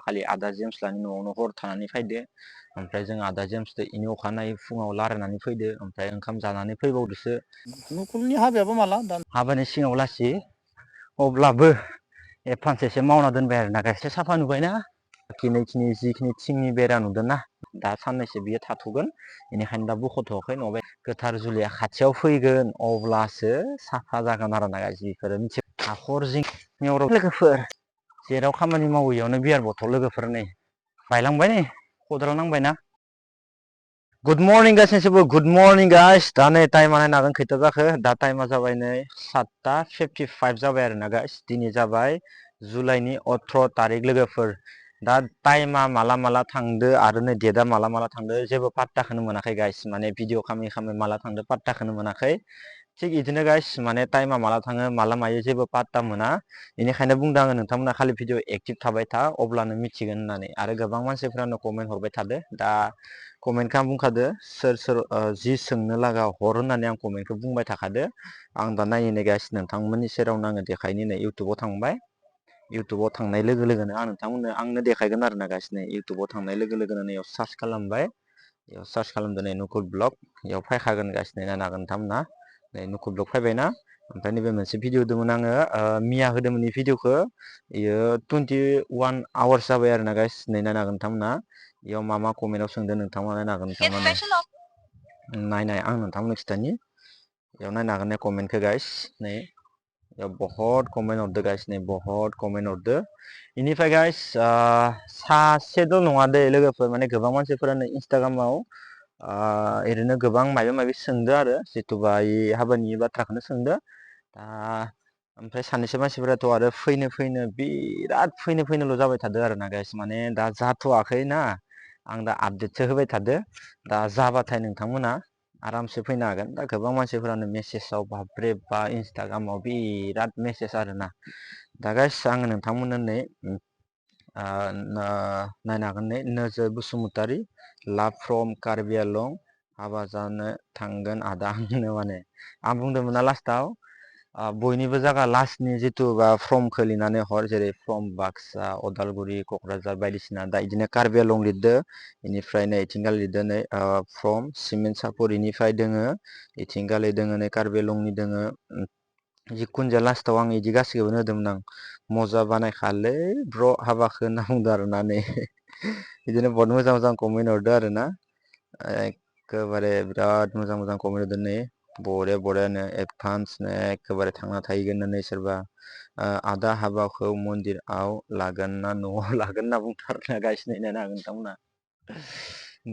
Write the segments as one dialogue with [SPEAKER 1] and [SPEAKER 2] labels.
[SPEAKER 1] खालि आदा जेम्स लानि न'आवनो हर थानानै फैदो ओमफ्राय जों आदा जेम्सदो इनि अखानायै फुङाव लारायनानै फैदो ओमफ्राय ओंखाम जानानै फैबावदोसो
[SPEAKER 2] नकुलनि हाबायाबो माला दा
[SPEAKER 1] हाबानि सिगाङाव लासि अब्लाबो एडभान्स एसे मावना दोनबाय आरो ना एसे साफा नुबायना खिनि जिखिनि थिंनि बेरा नुदोंना दा साननैसो बियो थाथ'गोन बेनिखायनो दा बख'थ'वाखै नङाबा गोथार जुलिया खाथियाव फैगोन अब्लासो साफा जागोन आरो ना जिफोर मिथि हाखर जिंनि लोगोफोर जेराव खामानि मावो इयावनो बियार बथल लोगोफोर नै बायलांबाय नै खदाल नांबायना गुड मर्निं गासैनोबो गुड मर्निं गाइस दा नै टाइमा नायनो हागोन खैथा जाखो दा टाइमा जाबाय नै 7:55 जाबाय आरो ना गाइस दिनै जाबाय जुलाइनि 18 तारिख लोगोफोर दा टाइमा माला माला थांदो आरो नै डेटआ माला माला थांदो जेबो पात्ताखौनो मोनाखै गाइस माने भिडिअ खामै माला थांदो पात्ताखौनो मोनाखै थिग बिदिनो गाइस माने टाइमा माला थाङो माला मायो जेबो पात्ता मोना बेनिखायनो बुंदों आङो नोंथांमोना खालि भिडिअ एक्टिभ थाबाय था अब्लानो मिथिगोन होननानै आरो गोबां मानसिफ्रानो कमेन्ट हरबाय थादो दा कमेन्टखौ आं बुंखादो सोर जि सोंनो लागा हर होननानै आं कमेन्टखौ बुंबाय थाखादो आं दा नायै नायगासिनो नोंथांमोननि सेरावनो आङो देखायनो नै इउटुबाव थांबाय इउटुबाव थांनाय लोगो लोगोनो आं नोंथांमोननो आंनो देखायगोन आरो ना गासिनो इउटुबाव थांनाय लोगो लोगोनो नैयाव सार्च खालामबाय बेयाव सार्च खालामदो नै नकुल ब्लग बेयाव फायखागोन गासिनो नायनो हागोन नोंथांमोना नै नकुल ब्लग फैबायना ओमफ्राय नैबे मोनसे भिडिअ होदोंमोन आङो मिया होदोंमोन इ भिडिअखौ इयो 21 आवार्स जाबाय आरो ना गाइस नै नायनो हागोन नोंथांमोना बेयाव मा कमेन्टआव सोंदों नोंथांमोना नायनो हागोन नोंथांमोना नायनाय आं नोंथांमोननो खिथानि बेयाव नायनो हागोन कमेन्टखौ गाइस नै बेयाव बहुत कमेन्ट हरदो गाइस नै बहुत कमेन्ट हरदो बेनिफ्राय गाइस सासेल' नङा दे लोगोफोर माने गोबां मानसिफोरानो इन्सटाग्रामाव ओरैनो गोबां माबा माबि सोंदो आरो जिथुबा हाबानि बाथ्राखौनो सोंदो दा ओमफ्राय सानैसो मानसिफोराथ' आरो फैनो बिराद फैनोल' जाबाय थादो आरो ना गाइस माने दा जाथ'वाखैना आं दा आपडेटसो होबाय थादो दा जाबाथाय नोंथांमोना आरामसे फैनो हागोन दा गोबां मानसिफोरानो मेसेजाव बाब्रे बा इन्सटाग्रामाव बिराद मेसेज आरोना दा गाइस आङो नोंथांमोननो नै नायनो हागोन नै नोजोर बसुमतारी लाभ फ्रम कार्बि आलं हाबा जानो थांगोन आदा आंनो माने आं बुंदोंमोन ना लास्टाव बयनिबो जागा लास्टनि जिथु बा फर्मखौ लिरनानै हर जेरै फ्रम बाक्सा अदालगुरि क'क्राझार बायदिसिना दा बिदिनो कार्बि आलं लिरदो बेनिफ्राय नै इथिंगाल लिरदो नै फ्रम सिमेन्ट सापरिनिफ्राय दोङो इथिंगालै दोङो नै कार्बि आलंनि दोङो जिखुनु जाया लास्टाव आं बिदि गासैखौबो होदोंमोन आं मजा बानायखालै ब्र' हाबाखौ होनना बुंदों आरो ना नै बिदिनो बहुत मोजां कमेन्ट हरदो आरो ना एखेबारे बिराद मोजां कमेन्ट हरदो नै बरियानो एडभान्सनो एखेबारे थांना थाहैगोन होननानै सोरबा आदा हाबाखौ मन्दिराव लागोन ना न'आव लागोन होनना बुंथारना गासिनो नायनो हागोन नोंथांमोना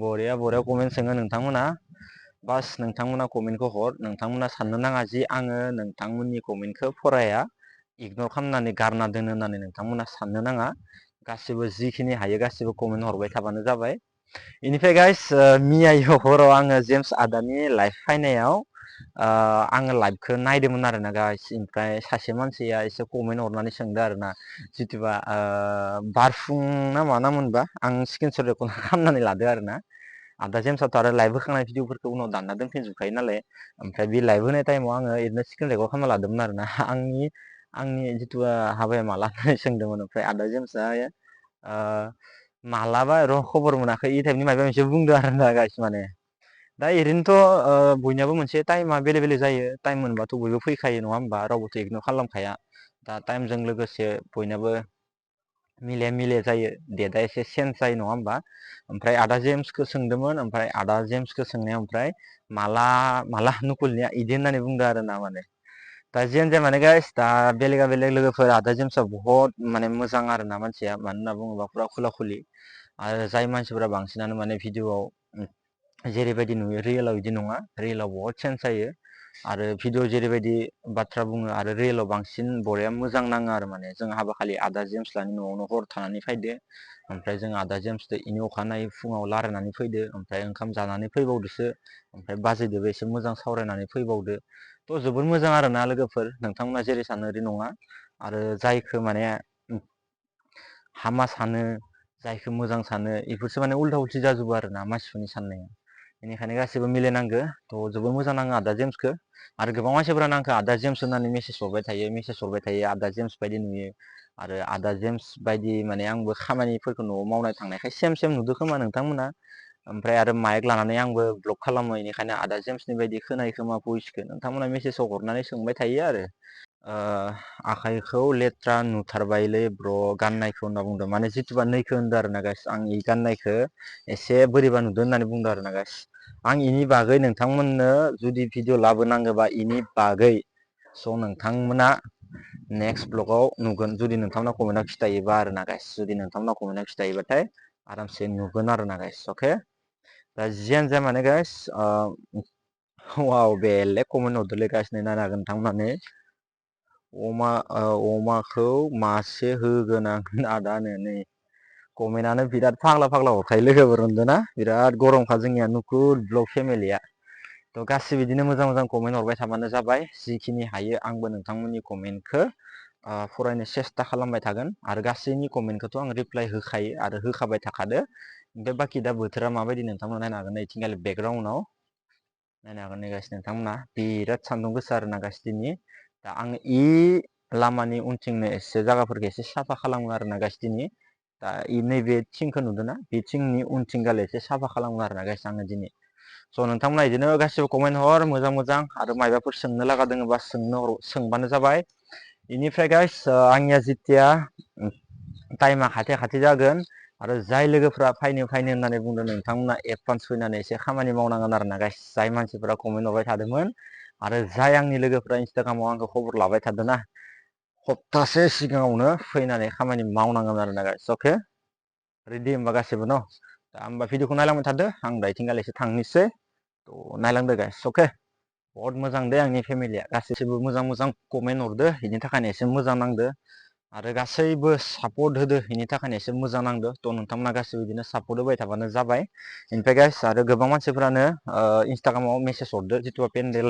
[SPEAKER 1] बरिया कमेन्ट सोङो नोंथांमोना बास नोंथांमोना कमेन्टखौ हर नोंथांमोना साननो नाङा जि आङो नोंथांमोननि कमेन्टखौ फराया इगनर खालामनानै गारना दोनो होननानै नोंथांमोना साननो नाङा गासिबो जिखिनि हायो गासिबो कमेन्ट हरबाय थाबानो जाबाय बेनिफ्राय गाइस मिया हराव आङो जेम्स आदानि लाइफ फैनायाव आङो लाइभखौ नायदोंमोन आरोना गाइस ओमफ्राय सासे मानसिया एसे कमेन्ट हरनानै सोंदो आरोना जिथुबा बारफुं ना मा नामोनबा आं स्क्रिनसट रेकर्ड खालामनानै लादो आरोना आदा जेम्सआथ' आरो लाइभ होखांनाय भिडिअफोरखौ उनाव दानना दोनफिनजोबखायो नालाय ओमफ्राय बे लाइभ होनाय टाइमाव आङो ओरैनो स्क्रिन रेकर्ड खालामना लादोंमोन आरोना आंनि जिथु हाबाया माला होननानै सोंदोंमोन ओमफ्राय आदा जेम्सआ मालाबा र' खबर मोनाखै इ टाइपनि माबा मोनसे बुंदों आरोना गाइस माने दा ओरैनोथ' बयनियाबो मोनसे टाइमा बेलेक जायो टाइम मोनबाथ' बयबो फैखायो नङा होमबा रावबोथ' इगनर खालामखाया दा टाइमजों लोगोसे बयनाबो मिले जायो डेटआ एसे चेन्ज जायो नङा होमबा ओमफ्राय आदा जेम्सखौ सोंदोंमोन ओमफ्राय आदा जेम्सखौ सोंनायाव ओमफ्राय माला नकुलनिया इदि होननानै बुंदों आरो ना माने दा जियानो जाया माने गाइस दा बेलेग लोगोफोर आदा जेम्सआ बहुत माने मोजां आरो ना मानसिया मानो होनना बुङोबा फुरा खुला खुलि आरो जाय मानसिफोरा बांसिनानो माने भिडिअआव जेरैबायदि नुयो रियेलाव बिदि नङा रियेलाव बहुत चेन्ज जायो आरो भिडिअ जेरैबायदि बाथ्रा बुङो आरो रियेलाव बांसिन बरिया मोजां नाङो आरो माने जों हाबा खालि आदा जेम्स लानि न'आवनो हर थानानै फैदो ओमफ्राय जों आदा जेम्सजों इनि अखानायै फुङाव रायलायनानै फैदो ओमफ्राय ओंखाम जानानै फैबावदोसो ओमफ्राय बाजैदोबो एसे मोजां सावरायनानै फैबावदो थ' जोबोर मोजां आरोना लोगोफोर नोंथांमोना जेरै सानो ओरै नङा आरो जायखौ माने हामा सानो जायखौ मोजां सानो बेफोरसो माने उल्था उल्थि जाजोबो आरोना मानसिफोरनि साननाया बेनिखायनो गासैबो मिलायनांगो थ' जोबोर मोजां नाङो आदा जेम्सखौ आरो गोबां मानसिफोरानो आंखौ आदा जेम्स होननानै मेसेज हरबाय थायो आदा जेम्स बायदि नुयो आरो आदा जेम्स बायदि माने आंबो खामानिफोरखौ न'आव मावनाय थांनायखाय सेम नुदो खोमा नोंथांमोना। ओमफ्राय आरो माइक लानानै आंबो ब्लग खालामो बेनिखायनो आदा जेम्सनि बायदि खोनायो खोमा भइसखौ नोंथांमोना मेसेजाव हरनानै सोंबाय थायो आरो आखाइखौ लेथ्रा नुथारबायलै ब्र' गाननायखौ होनना बुंदों माने जिथुबा नैखो होनदों आरो ना गाइस आं इ गाननायखौ एसे बोरैबा नुदों होननानै बुंदों आरो ना गाइस आं इनि बागै नोंथांमोननो जुदि भिडिअ लाबोनांगोबा इनि बागै स' नोंथांमोना नेक्स्ट ब्लगाव नुगोन जुदि नोंथांमोना कमेन्टआव खिथायोबा आरो ना गाइस जुदि नोंथांमोना कमेन्टआव खिथायोबाथाय आरामसे नुगोन आरो ना गाइस अके दा जियानो जाया माने गाइस वाव बेलेग कमेन्ट हरदोलै गाइस नै नायनो हागोन नोंथांमोना अमाखौ मासे होगोन आं आदानो नै कमेन्टआनो बिराद फाग्ला हरखायो लोगोफोर मोनदोंना बिराद गरमखा जोंनिया नुकुल ब्लग फेमिलिया थ' गासिबो बिदिनो मोजां कमेन्ट हरबाय थाबानो जाबाय जिखिनि हायो आंबो नोंथांमोननि कमेन्टखौ फरायनो सेस्था खालामबाय थागोन आरो गासैनि कमेन्टखौथ' आं रिप्लाइ होखायो आरो होखाबाय थाखादो ओमफ्राय बाखि दा बोथोरा माबायदि नोंथांमोना नायनो हागोन नैथिंगालि बेकग्राउन्डआव नायनो हागोन नै गाइस नोंथांमोना बिराद सान्दुं गोसा आरो ना गाइस दिनै दा आं इ लामानि उनथिंनो एसे जायगाफोरखौ एसे साफा खालामो आरो ना गाइस दिनै दा नैबे थिंखौ नुदों ना बे थिंनि उनथिं गाले एसे साफा खालामो आरो ना गाइस आङो दिनै स' नोंथांमोना बिदिनो गासिबो कमेन्ट हर मोजां आरो मायबाफोर सोंनो लागा दोङोबा सोंबानो जाबाय बेनिफ्राय गाइस आंनिया जिथिया टाइमा खाथि जागोन आरो जाय लोगोफ्रा फायनो होननानै बुंदों नोंथांमोना एडभान्स फैनानै एसे खामानि मावनांगोन आरो ना गाइस जाय मानसिफोरा कमेन्ट हरबाय थादोंमोन आरो जाय आंनि लोगोफ्रा इन्सटाग्रामाव आंखौ खबर लाबाय थादोंना सप्तासे सिगाङावनो फैनानै खामानि मावनांगोन आरो ना गाइस अके रेडि होमबा गासिबो न' दा होमबा भिडिअखौ नायलांबाय थादो आं दाइथिंगाल एसे थांनोसै थ' नायलांदो गाइस अके बहुत मोजां दे आंनि फेमिलिया गासैबो मोजां कमेन्ट हरदो बेनि थाखायनो एसे मोजां नांदो आरो गासैबो सापर्ट होदो बेनि थाखायनो एसे मोजां नांदो थ' नोंथांमोना गासैबो बिदिनो सापर्ट होबाय थाबानो जाबाय ओमफ्राय गाइस आरो गोबां मानसिफोरानो इन्सटाग्रामाव मेसेज हरदो जिथु पेन्देल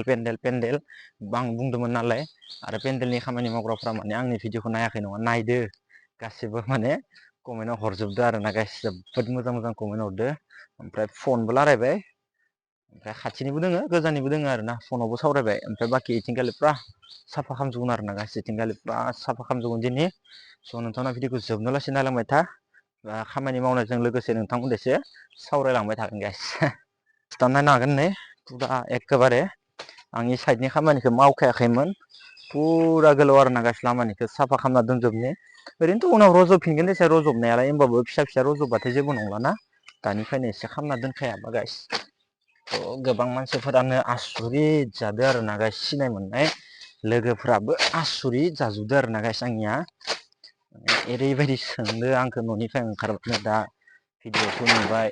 [SPEAKER 1] आं बुंदोंमोन नालाय आरो पेन्देलनि खामानि मावग्राफ्रा माने आंनि भिडिअखौ नायाखै नङा नायदो गासिबो माने कमेन्टआव हरजोबदो आरो ना गाइस जोबोद मोजां कमेन्ट हरदो ओमफ्राय फनबो रायलायबाय ओमफ्राय खाथिनिबो दोङो गोजाननिबो दोङो आरो ना फनावबो सावरायबाय ओमफ्राय बाखि इथिंगालि फुरा साफा खालामजोबगोन आरो ना गाइस इथिंगालि फुरा साफा खालामजोबगोन दिनै स' नोंथांमोना भिडिअखौ जोबनो लासै नायलांबाय था खामानि मावनायजों लोगोसे नोंथांमोन एसे सावरायलांबाय थागोन गाइस दा नायनो हागोन नै फुरा एखेबारे आंनि साइडनि खामानिखौ मावखायाखैमोन फुरा गोलाव आरो ना गाइस लामानिखौ साफा खालामना दोनजोबनि ओरैनोथ' उनाव रज'फिनगोन एसे रज'नायालाय होमबाबो फिसा रज'बाथाय जेबो नंलाना दानिफ्रायनो एसे खालामना दोनखायाबा गाइस गोबां मानसिफोरानो आसुरित जादो आरो ना गाइस सिनाय मोननाय लोगोफ्राबो आसुरित जाजोबदो आरो ना गाइस आंनिया ओरैबायदि सोंदो आंखौ न'निफ्राय ओंखारबानो दा भिडिअ'खौ नुबाय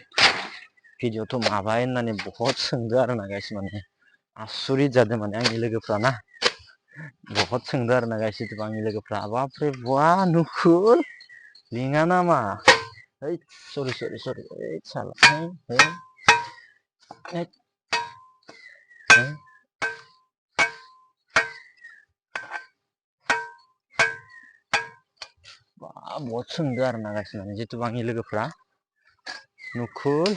[SPEAKER 1] भिडिअ'थ' माबाय होननानै बहुत सोंदो आरो ना गाइस माने आसुरित जादों माने आंनि लोगोफ्राना बहुत सोंदो आरो ना गाइस आंनि लोगोफ्रा बापरे बा नुकुल लिङा नामा ओइ सरि ओइ साला बहुत सोंदो आरो ना गाइस माने जिथु आंनि लोगोफ्रा नुकुल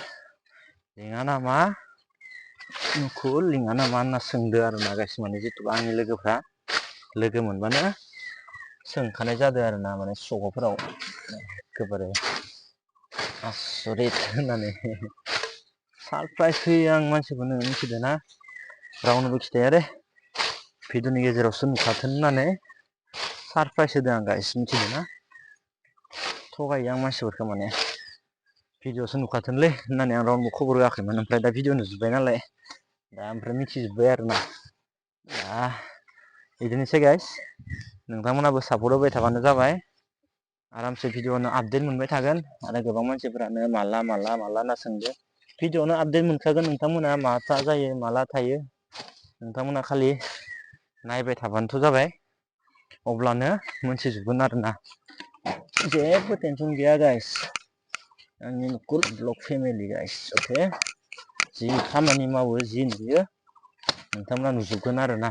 [SPEAKER 1] लिङा नामा होनना सोंदो आरो ना गाइस माने जिथु आंनि लोगोफ्रा लोगो मोनबानो सोंखानाय जादों आरो ना माने सग'फोराव एखेबारे आसुरित होननानै सारप्राइज होयो आं मानसिखौनो मिथिदों ना रावनोबो खिथाया दे भिडिअ'नि गेजेरावसो नुखाथों होननानै सारप्राइज होदों आं गाइस मिथिदों ना थगायो आं मानसिफोरखौ माने भिडिअ'सो नुखाथोंलै होननानै आं रावनोबो खबर होआखैमोन ओमफ्राय दा भिडिअ नुजोब्बाय नालाय दा ओमफ्राय मिथिजोब्बाय आरो ना दा बिदिनोसै गाइस नोंथांमोनाबो सापर्ट होबाय थाबानो जाबाय आरामसे भिडिअ'नो आपडेट मोनबाय थागोन आरो गोबां मानसिफोरानो माला होनना सोंदो भिडिअ'नो आपडेट मोनखागोन नोंथांमोना माला जायो माला थायो नोंथांमोना खालि नायबाय थाबानोथ' जाबाय अब्लानो मोनथिजोबगोन आरोना जेबो टेनसन गैया गाइस आंनि नकुल ब्लग फेमिलि गाइस अके जि खामानि मावो जि नुयो नोंथांमोना नुजोबगोन आरोना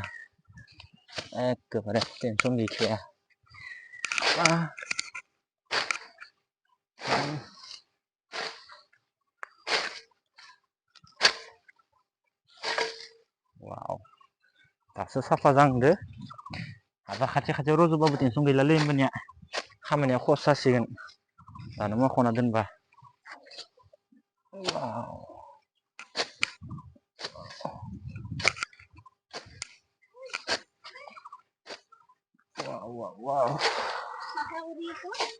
[SPEAKER 1] एखेबारे टेनसन गैखाया वाव दासो साफा जाहांदो हाबा खाथियाव रज'बाबो टेनसन गैलालै होमबानिया खामानिया खस जासिगोन दानो मख'ना दोनबा wow.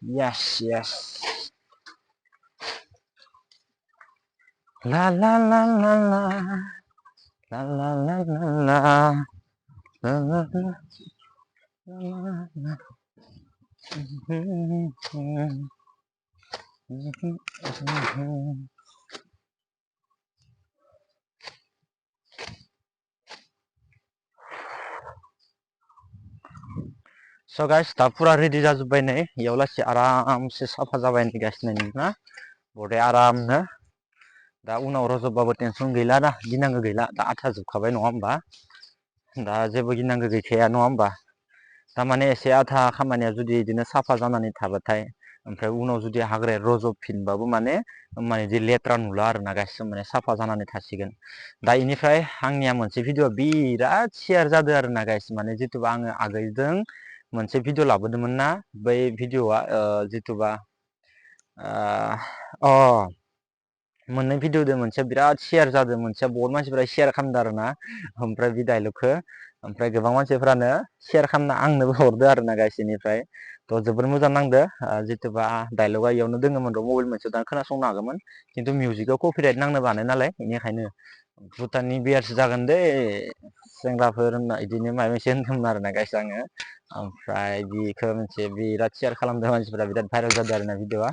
[SPEAKER 1] Yes. La la la la la la la la la la la la la. So guys, दा पुरा रेडि जाजोब्बाय नै इयाव लासै आरामसे साफा जाबाय गासिनो ना बरिया आरामनो दा उनाव रज'बाबो टेनसन गैला ना गिनांगौ गैला दा आथा जोबखाबाय नङा होमबा दा जेबो गिनांगौ गैखाया नङा होमबा तारमाने एसे आथा खामानिया जुदि बिदिनो साफा जानानै थाबाथाय ओमफ्राय उनाव जुदि हाग्राया रज'फिनबाबो माने इदि लेथ्रा नुला आरोना गासिबो माने साफा जानानै थासिगोन दा इनिफ्राय आंनिया मोनसे भिडिअ बिराद शेयार जादों आरोना गाइस माने जितुबा आङो आगोलजों मोनसे भिडिअ लाबोदोंमोन ना बै भिडिअआ जितुबा मोननै भिडिअदो मोनसे बिराद शेयार जादों मोनसेया बहुत मानसिफोरा शेयार खालामदों आरोना ओमफ्राय बे डायलगखौ ओमफ्राय गोबां मानसिफोरानो शेयार खालामना आंनोबो हरदो आरोना गाइसनिफ्राय थ' जोबोर मोजां नांदो जितुबा डायलगा इयावनो दोङोमोन र' मबाइल मोनसेयाव दा खोनासंनो हागौमोन खिन्थु मिउजिकआव कपिराइट नांनो बानो नालाय बेनिखायनो भुटाननि बियारसो जागोन दे सेंग्राफोर होनना बिदिनो माबा मोनसे होनदोंमोन आरोना गाइस आङो ओमफ्राय बेखौ मोनसे बिराद शेयार खालामदों मानसिफोरा बिराद भाइरेल जादों आरोना भिडिअआ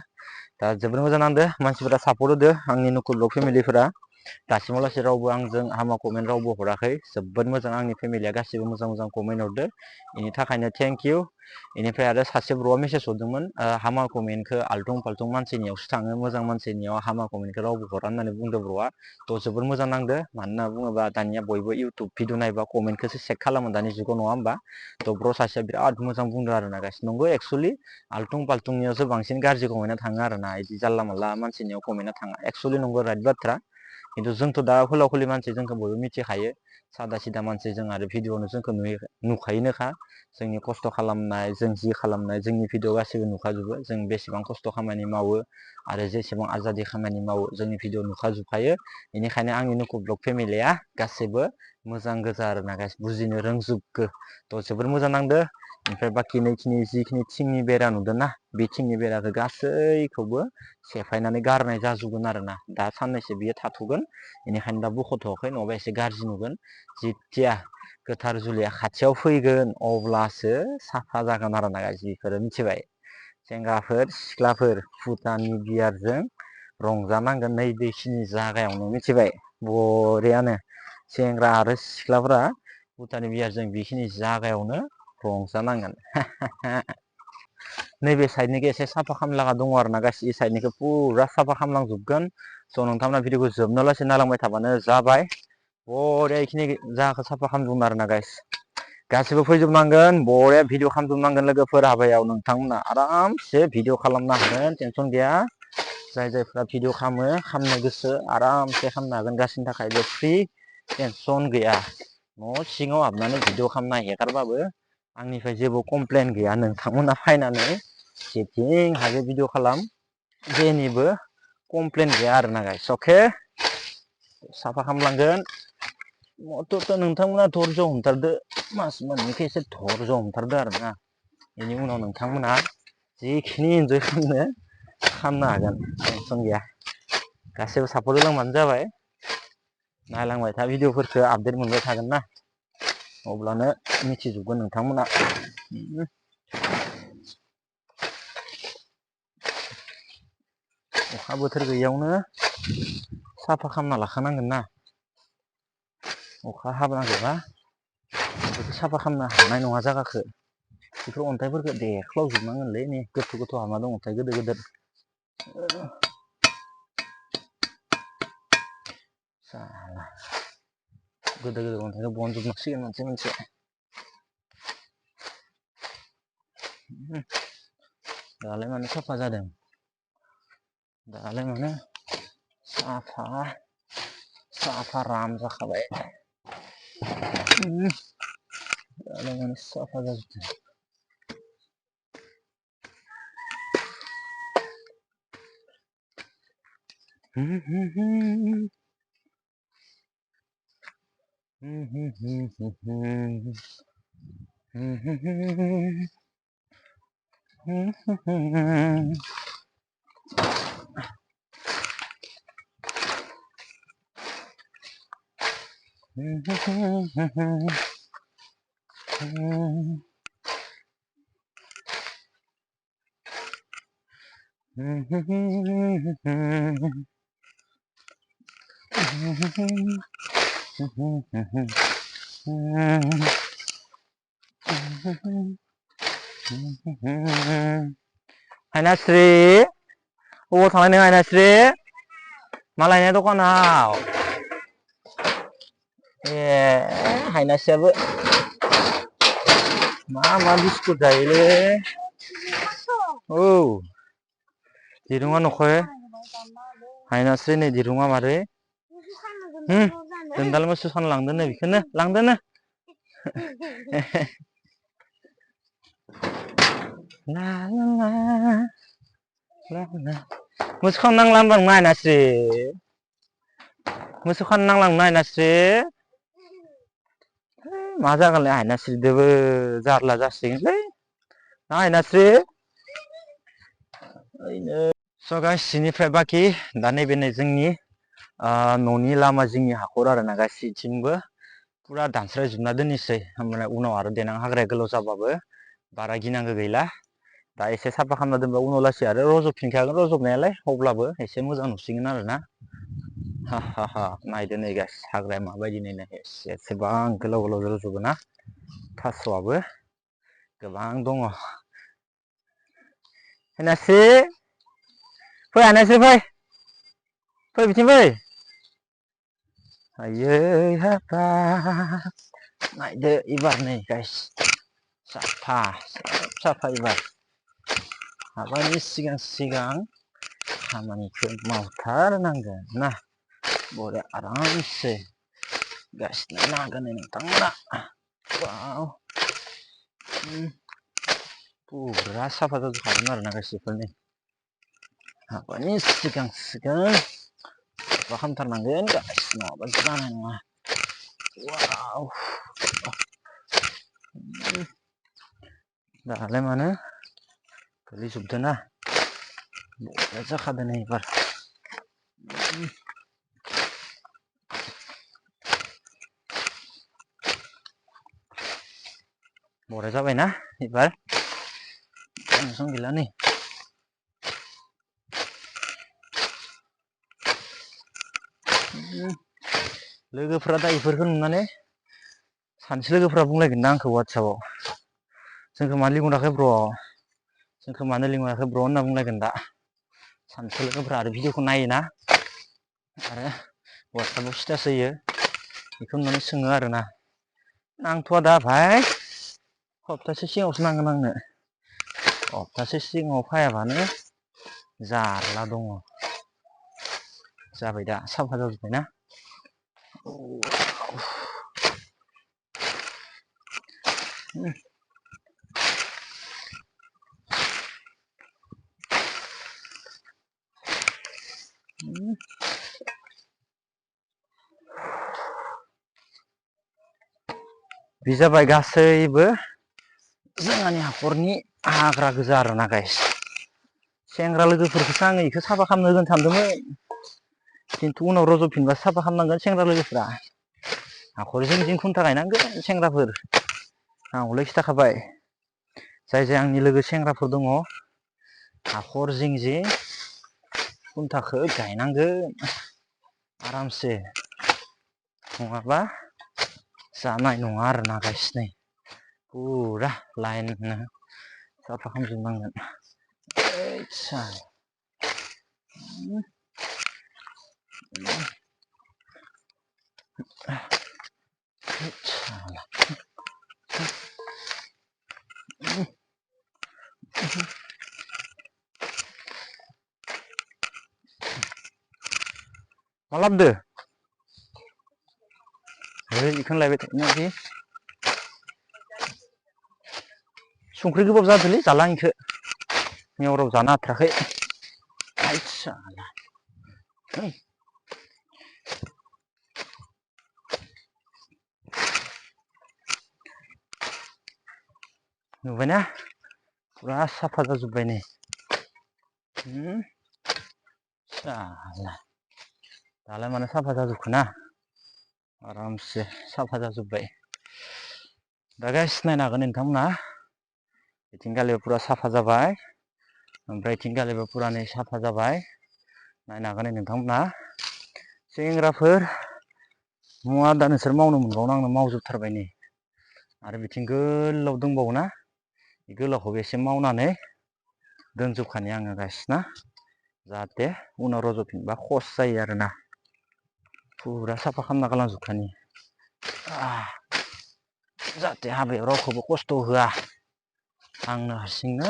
[SPEAKER 1] दा जोबोर मोजां नांदो मानसिफोरा सापर्ट होदो आंनि नकुल ब्लग फेमिलिफोरा दासिमाव लासै रावबो आंजों हामा कमेन्ट रावबो हराखै जोबोद मोजां आंनि फेमिलिया गासिबो मोजां कमेन्ट हरदो बेनि थाखायनो थेंक इउ बेनिफ्राय आरो सासे ब्र'आ मेसेज हरदोंमोन हामा कमेन्टखौ आल्टुं फाल्टुं मानसिनियावसो थाङो मोजां मानसिनियाव हामा कमेन्टखौ रावबो हरा होननानै बुंदों ब्र'आ थ' जोबोर मोजां नांदो मानो होनना बुङोबा दानिया बयबो इउटुब भिडिअ नायबा कमेन्टखौसो चेक खालामो दानि जुगाव नङा होमबा थ' ब्र' सासेया बिराद मोजां बुंदों आरोना गासिनो नंगौ एक्सुवेलि आल्टुं फाल्टुंनियावसो बांसिन गाज्रि कमेन्टआ थाङो आरोना बिदि जानला मानला मानसिनियाव कमेन्टआ थाङा एक्सुवेलि नंगौ राइट बाथ्रा खिन्थु जोंथ' दा फोलाव फोलि मानसि जोंखौ बयबो मिथिखायो सादा सिदा मानसि जों आरो भिडिअआवनो जोंखौ नुखायोनोखा जोंनि खस्थ' खालामनाय जों जि खालामनाय जोंनि भिडिअ गासैबो नुखाजोबो जों बेसेबां खस्थ' खामानि मावो आरो जेसेबां आजादि खामानि मावो जोंनि भिडिअ नुखाजोबखायो बेनिखायनो आंनि नकुल ब्लग फेमिलिया गासैबो मोजां गोजा आरोना गासैबो बुजिनो रोंजोबगो थ' जोबोर मोजां नांदो ओमफ्राय बाखि नैखिनि जिखिनि थिंनि बेरा नुदों ना बे थिंनि बेराखौ गासैखौबो सेफायनानै गारनाय जाजोबगोन आरोना दा साननैसो बियो थाथ'गोन बेनिखायनो दा बख'थ'वाखै नङाबा एसे गाज्रि नुगोन जिथिया गोथार जुलिया खाथियाव फैगोन अब्लासो साफा जागोन आरोना गाज्रिफोर मिथिबाय सेंग्राफोर सिख्लाफोर भुटाननि बियारजों रंजानांगोन नै बेखिनि जागायावनो मिथिबाय बरियानो सेंग्रा आरो सिख्लाफोरा भुटाननि बियारजों बेखिनि जागायावनो रंजानांगोन नैबे साइडनिखौ एसे साफा खालामलागा दङ आरोना गासै साइडनिखौ फुरा साफा खालामलांजोबगोन स' नोंथांमोना भिडिअखौ जोबनो लासै नायलांबाय थाबानो जाबाय बरिया बेखिनि जायगाखौ साफा खालामजोबगोन आरोना गासिबो फैजोबनांगोन बरिया भिडिअ खालामजोबनांगोन लोगोफोर हाबायाव नोंथांमोना आरामसे भिडिअ खालामनो हागोन टेनसन गैया जायफ्रा भिडिअ खालामनो गोसो आरामसे खालामनो हागोन गासिनि थाखायबो फ्रि टेनसन गैया न' सिङाव हाबनानै भिडिअ खालामना हेगारबाबो आंनिफ्राय जेबो कमप्लेन गैया नोंथांमोना फैनानै जेथिं हायो भिडिअ खालाम जेनिबो कमप्लेन गैया आरोना गाइस अके साफा खालामलांगोन मथ'थ' नोंथांमोना धर्ज हमथारदो मास मोननैखौ एसे धर्ज हमथारदो आरोना बेनि उनाव नोंथांमोना जिखिनि इन्जय खालामनो हागोन टेनसन गैया गासैबो सापर्ट होलांबानो जाबाय नायलांबाय था भिडिअफोरखौ आपडेट मोनबाय थागोन ना अब्लानो मिथिजोबगोन नोंथांमोना अखा बोथोर गैयियावनो साफा खालामना लाखानांगोन ना अखा हाबनांगौबा बेखौ साफा खालामनो हानाय नङा जायगाखौ बेफोर अन्थाइफोरखौ देख्लावजोबनांगोनलै नै गोथौ हाबना दं अन्थाइ गोदोर गोदोर गोदोर गोदोर अन्थाइखौ बनजोबनांसिगोन मोनसे मोनसे दालाय मानो साफा जादों दालाय मानो साफा राम जाखाबाय दालाय मानो साफा जाजोबदों हायनास्रि अबाव थांनाय नों हायनास्रि मा लायनाय दखानाव ए हायनास्रियाबो मा बिस्कुट जायोलै औ दिरुङा न'खय हायनास्रि नै दिरुङा मारै दोनदाल मोसौ खानो लांदोनो बेखौनो लांदोनो ला ला ला ला मोसौ खानो नांला होनबा नोंनो हायनास्रि मोसौ खानो नांला नोंनो हायनास्रि मा जागोनलै हायनास्रिदोबो जारला जासिगोनलै ना हायनास्रि स' गाइस इनिफ्राय बाखि दा नैबे नै जोंनि न'नि लामा जिंनि हाखर आरोना गासैथिंबो पुरा दानस्रायजोबना दोननोसै होमबाना उनाव आरो देनां हाग्राया गोलाव जाबाबो बारा गिनांगौ गैला दा एसे साफा खालामना दोनबा उनाव लासै आरो रज'फिनखागोन रज'नायालाय अब्लाबो एसे मोजां नुसिगोन आरोना हा हा हा नायदो नै गाइस हाग्राया माबायदि नायनाय एसेबां गोलाव गोलाव रज'बो ना थास'आबो गोबां दङ हायनास्रि फै हायनास्रि फै बिथिं फै आयै हाबाब नायदो एबार नै गाइस साफा एबार हाबानि सिगां खामानिखौ मावथारनांगोन ना बरिया आरामसे गाइस नायनो हागोन नै नोंथांमोना वाव पुरा साफा जाजोबखागोन आरोना गाइस बेफोर नै हाबानि सिगां साफा खालामथारनांगोन गाइस नङाबा जानाय नङा वाव दालाय मानो गोलैजोबदोना बरिया जाखादों नै एबार बरिया जाबायना एबार टेनसन गैला नै लोगोफ्रा दा इफोरखौ नुनानै सानैसो लोगोफ्रा बुंलायगोन ना आंखौ वाट्सएपआव जोंखौ मानो लिंहराखै ब्र जोंखौ मानो लिंहराखै ब्र होनना बुंलायगोन दा सानैसो लोगोफ्रा आरो भिडिअखौ नायोना आरो वाट्सएपआव स्टेटास होयो बेखौ नुनानै सोङो आरोना नांथ'आ दा भाइ सप्तासे सिगाङावसो नांगोन आंनो सप्तासे सिगाङाव फायाबानो जारला दङ जाबाय दा साफा जाजोब्बायना बे जाबाय गासैबो जोंहानि हाखरनि हाग्रा गोजा आरोना गाइस सेंग्रा लोगोफोरखौसो आङो बेखौ साफा खालामनो होगोन सानदोंमोन खिन्थु उनाव रज'फिनबा साफा खालामनांगोन सेंग्रा लोगोफ्रा हाखर जिं जिं खुन्था गायनांगोन सेंग्राफोर आं हले खिथाखाबाय जाय जाय आंनि लोगो सेंग्राफोर दङ हाखर जिं जिं खुन्थाखौ गायनांगोन आरामसे नङाबा जानाय नङा आरोना गाइस नै पुरा लाइननो साफा खालामजोबनांगोन मा लाबोदो बेखौनो लायबाय थायो संख्रि गोबाब जादोंलै जाला इखौ मेवराव जानो हाथाराखै नुबायना पुरा साफा जाजोब्बाय नै साला दालाय मानो साफा जाजोबखो ना आरामसे साफा जाजोब्बाय दा गाइस नायनो हागोन नोंथांमोना इथिंगालिबो पुरा साफा जाबाय ओमफ्राय इथिंगालिबो पुरा नै साफा जाबाय नायनो हागोन नोंथांमोना सेंग्राफोर मुवा दा नोंसोर मावनो मोनबावनो आंनो मावजोबथारबाय नै आरो बिथिं गोलाव दंबावोना बे गोलावखौबो एसे मावनानै दोनजोबखानि आङो गाइस ना जाहाथे उनाव रज'फिनबा खस जायो आरोना पुरा साफा खालामना गालांजोबखानि जाहाथे हाबायाव रावखौबो खस्थ' होआ आंनो हारसिंनो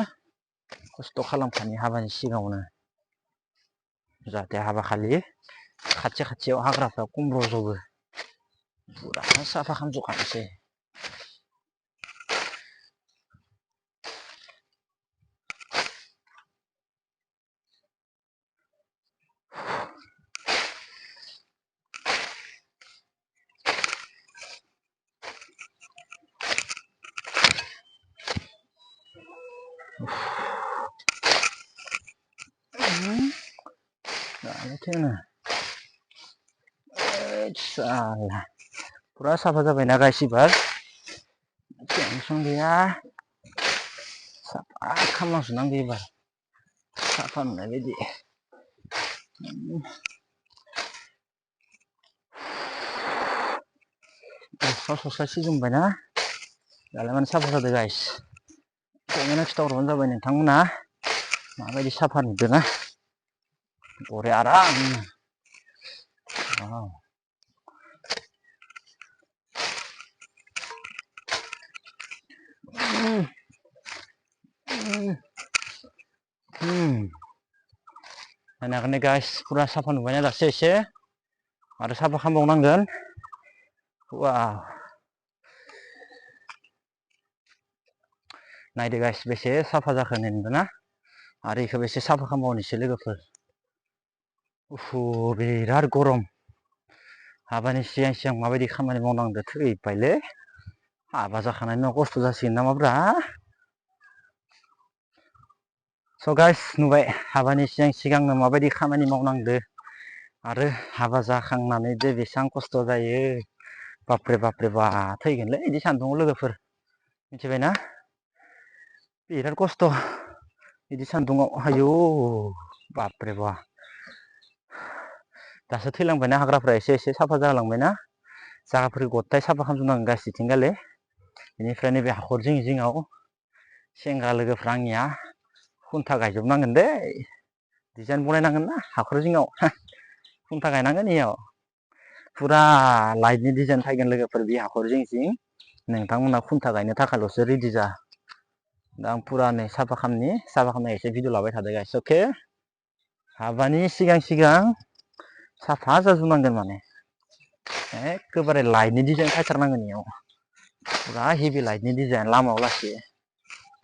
[SPEAKER 1] खस्थ' खालामखानि हाबानि सिगाङावनो जाहाथे हाबा खालि खाथि खाथियाव हाग्राफ्रा खम रज'बो पुरा साफा खालामजोबखानोसै साला पुरा साफा जाबायना गाइस एबार टेनसन गैया साफा खालामजोबनांगौ एबार साफा नुनाय बायदि सस्रा सिजोबबायना दालाय मानो साफा जादों गाइस कमेन्टआव खिथाहरबानो जाबाय नोंथांमोना माबायदि साफा नुदोंना बरिया आरामनो नायनो हागोन गाइस पुरा साफा नुबायना दासो एसे आरो साफा खालामबावनांगोन वाव नायदो गाइस बेसे साफा जाखो नुदोंना आरो इखौबो एसे साफा खालामबावनोसै लोगोफोर बिराद गरम हाबानि सिगां सिगां माबायदि खामानि मावनांदो थैबायलै हाबा जाखांनायनि उनाव खस्थ' जासिगोन नामाब्रा स' गाइस नुबाय हाबानि सिगां सिगांनो माबायदि खामानि मावनांदो आरो हाबा जाखांनानै जे बेसेबां खस्थ' जायो बाप्रे बाप्रे बा थैगोनलै बिदि सान्दुङाव लोगोफोर मिथिबायना बिराद खस्थ' बिदि सान्दुङाव आयौ बाप्रे बा दासो थैलांबायना हाग्राफ्रा एसे एसे साफा जालांबायना जागाफोरखौ गथाय साफा खालामजोबनांगोन गासैथिंगाले बेनिफ्राय नैबे हाखर जिं जिङाव सेंग्रा लोगोफ्रा आंनिया खुन्था गायजोबनांगोन दै डिजाइन बनायनांगोन ना हाखर जिङाव खुन्था गायनांगोन इयाव पुरा लाइटनि डिजाइन फैगोन लोगोफोर बे हाखर जिं जिं नोंथांमोना खुन्था गायनो थाखायल'सो रेडि जा दा आं पुरा नै साफा खालामनाय एसे भिडिअ लाबाय थादों गाइस अके हाबानि सिगां सिगां साफा जाजोबनांगोन माने एखेबारे लाइटनि डिजाइन फैथारनांगोन इयाव पुरा हेभि लाइटनि डिजाइन लामायाव लासै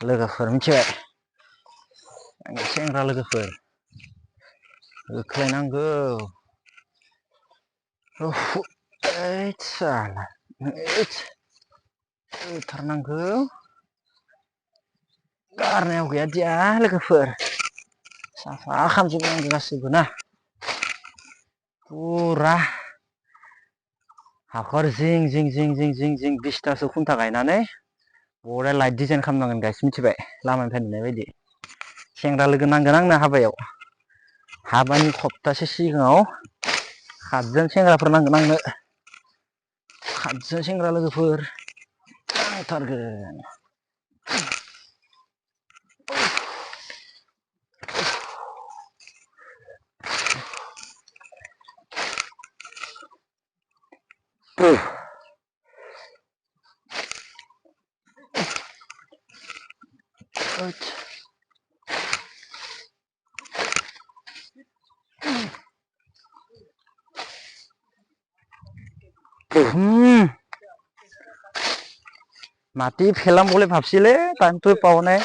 [SPEAKER 1] लोगोफोर मिथिबाय आंनि सेंग्रा लोगोफोर होख्लायनांगौ साला होथारनांगौ गारनायाव गैया दिया लोगोफोर साफा खालामजोबनांगौ गासैबो ना पुरा हाखर जिं जिं जिं जिं जिं जिं 20तासो खुन्था गायनानै बरिया लाइट डिजाइन खालामनांगोन गाइस मिथिबाय लामानिफ्राय नुनाय बायदि सेंग्रा लोगो नांगोन आंनो हाबायाव हाबानि सप्तासे सिगाङाव 7 जन सेंग्राफोर नांगोन आंनो 7 जन सेंग्रा लोगोफोर नांथारगोन মাটি ফেলাম বলে ভাবছিলে টাইমটো পাও নাই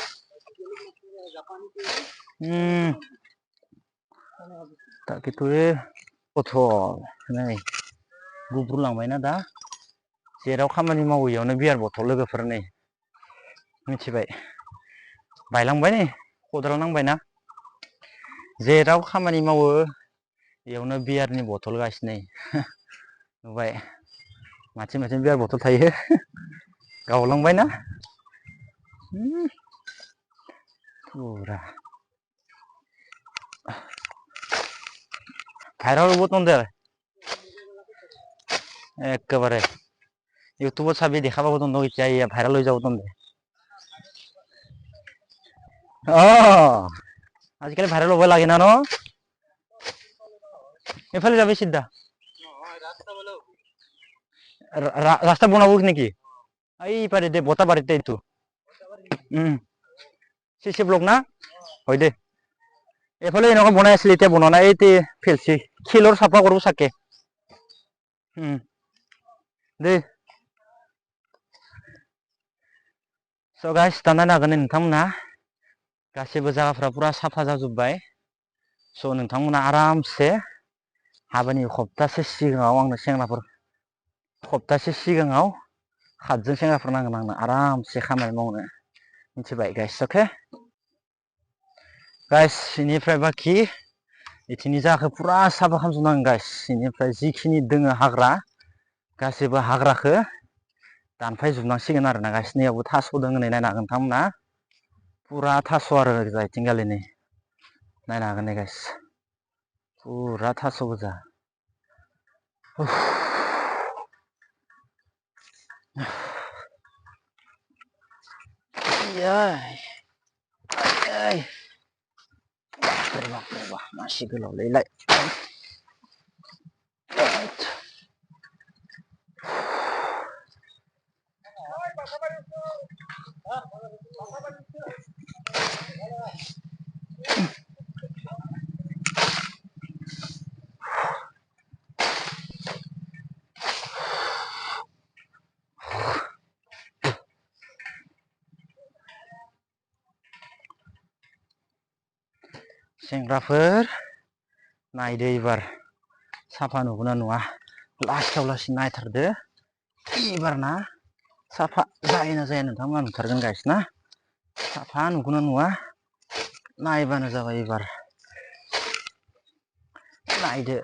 [SPEAKER 1] Tak gitu botol नै गुब्रुलांबायना दा जेराव खामानि मावो इयावनो बियार बथल लोगोफोर नै मिथिबाय बायलांबाय नै खदाल नांबायना जेराव खामानि मावो इयावनो बियारनि बथल गासिनो नुबाय माथिं माथिं बियार बथल थायो गावलांबायना पुरा भाइराल बटन दे একেবারে ইউটিউবত চাবি দেখাব তন্দ এতিয়া ইয়া ভাইরাল হৈ যাব তন্দে আজিকালি ভাইরাল হব লাগে না ন এফালে যাবি সিদ্ধা রাস্তা বনাবো নাকি এই পারে দে বতা বাড়িতে এইটো সিসি ব্লক না হয় দে এফালে এনেকুৱা বনাই আছিল এতিয়া বনোৱা নাই এই ফেলছি খিলৰ চাফা কৰিব চাকে दे स' गाइस दा नायनो हागोन नोंथांमोना गासैबो जायगाफ्रा पुरा साफा जाजोब्बाय स' नोंथांमोना आरामसे हाबानि सप्तासे सिगाङाव आंनो सेंग्राफोर सप्तासे सिगाङाव खातजों सेंग्राफोर नांगोन आंनो आरामसे खामानि मावनो मिथिबाय गाइस अके गाइस इनिफ्राय बाखि इथिनि जायगाखौ पुरा साफा खालामजोबनांगोन गाइस इनिफ्राय जिखिनि दोङो हाग्रा गासैबो हाग्राखौ दानफायजोबनांसिगोन आरो ना गायसिनियावबो थास' दङ नै नायनो हागोन नोंथांमोना पुरा थास' आरो जायथिंगालि नै नायनो हागोन नै गाइस पुरा थास' गोजा masih goलावलै लाय सेंग्राफोर नायदो एबार साफा नुगोना नुवा लास्टाव लासै नायथारदो एबार ना साफा जायोना जाया नोंथांमोना नुथारगोन गाइस ना साफा नुगोना नुवा नायबानो जाबाय एबार नायदो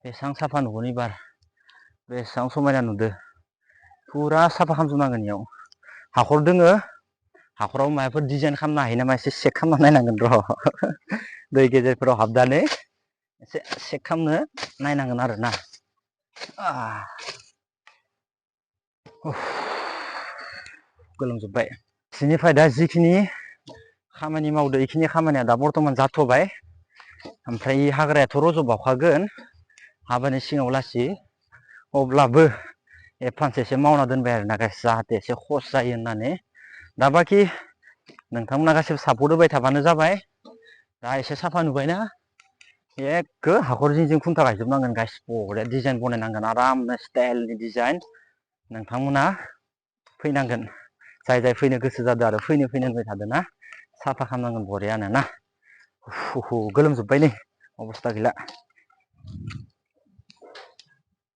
[SPEAKER 1] बेसेबां साफा नुगोन एबार बेसेबां समायना नुदो पुरा साफा खालामजोबनांगोन इयाव हाखर दोङो हाखराव माबाफोर डिजाइन खालामनो हायो नामा एसे चेक खालामना नायनांगोन र' दै गेजेरफोराव हाबनानै एसे चेक खालामनो नायनांगोन आरो ना गोलोमजोब्बाय बिनिफ्राय दा जिखिनि खामानि मावदो इखिनि खामानिया दा बर्तमान जाथ'बाय ओमफ्राय हाग्रायाथ' रज'बावखागोन हाबानि सिगाङाव लासै अब्लाबो एडभान्स एसे मावना दोनबाय आरो ना गाइस जाहाथे एसे खस जायो होननानै दा बाखि नोंथांमोना गासैबो सापर्ट होबाय थाबानो जाबाय दा एसे साफा नुबायना एखे हाखर जिं जिं खुन्था गायजोबनांगोन गाइस बरिया डिजाइन बनायनांगोन आरामनो स्टाइलनि डिजाइन नोंथांमोना फैनांगोन जाय जाय फैनो गोसो जादों आरो फैनो होनबाय थादों ना साफा खालामनांगोन बरियानो ना गोलोमजोब्बाय नै अबस्था गैला